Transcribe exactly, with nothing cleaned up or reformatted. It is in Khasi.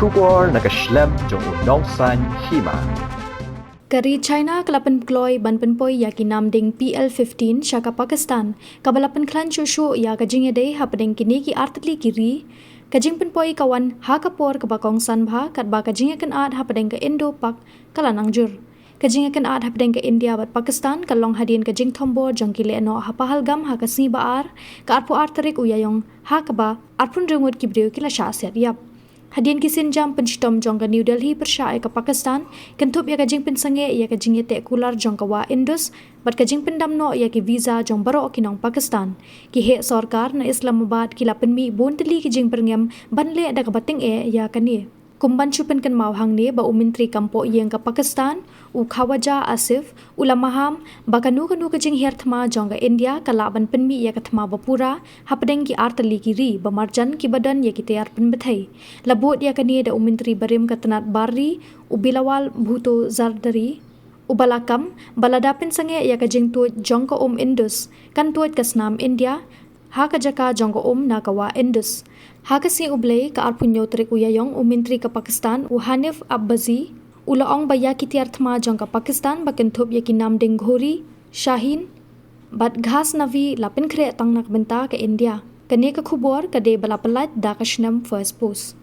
Khubor na ka shlem jong u nongsan hima. Ka ri China ka la pynkloi ban pynpoi ïa ki namding P L fifteen sha ka Pakistan, kaba la pynkhlaiñ shuh shuh ïa ka jingïadei hapdeng kine ki artylli ki ri. Ka jingpynpoi ka wan ha ka por kaba kongsan bha katba ka jingïakynad hapdeng ka Indo-Pak ka la nang jur. Ka jingïakynad hapdeng ka India bad Pakistan ka long hadien ka jingthombor jong ki lehnoh ha Pahalgam ha ka sngi ba ar, ka arphew ar tarik u Ïaïong, ha kaba arphew hynriew ngut ki briew ki la shah siat ïap. Hadien ki sienjam pynshitom jong ka New Delhi pyrshah ïa ka Pakistan, kynthup ïa ka jingpynsangeh ïa ka jingïateh kular jong ka Wah Indus bad ka jingpyndam noh ïa ki visa jong baroh ki nong Pakistan, ki heh sorkar na Islamabad ki la pynmih bun tylli ki jingpyrngem ban leh da kaba tyngeh ïa kane. Kum ban shu pynkynmaw hangne ba u Myntri Kam Pohïing ka Pakistan, u Khawaja Asif, u la maham ba kano kano ka jinghiar thma jong ka India ka lah ban pynmih ïa ka thma ba pura hapdeng ki artylli ki ri ba marjan kiba don ïa ki tiar pynbthei. La bud ïa kane da u Myntri barim ka tnat bar ri, u Bilawal Bhutto Zardari, uba la kam ba lada pynsangeh ïa ka jingtuid jong ka Um Indus, kan tuid ka snam India ha ka jaka jong ka um na ka Wah Indus. Ha ka sngi U Blei, ka arphew hynñiew tarik u Ïaïong, u Myntri ka Pakistan, u Hanif Abbazi, u la ong ba ïa ki tiar thma jong ka Pakistan ba kynthup ïa ki namding Ghori, Shaheen bad Ghaznavi la pynkhreh tang na ka bynta ka India. Kane ka khubor ka dei ba la pyllait da ka snem First Post.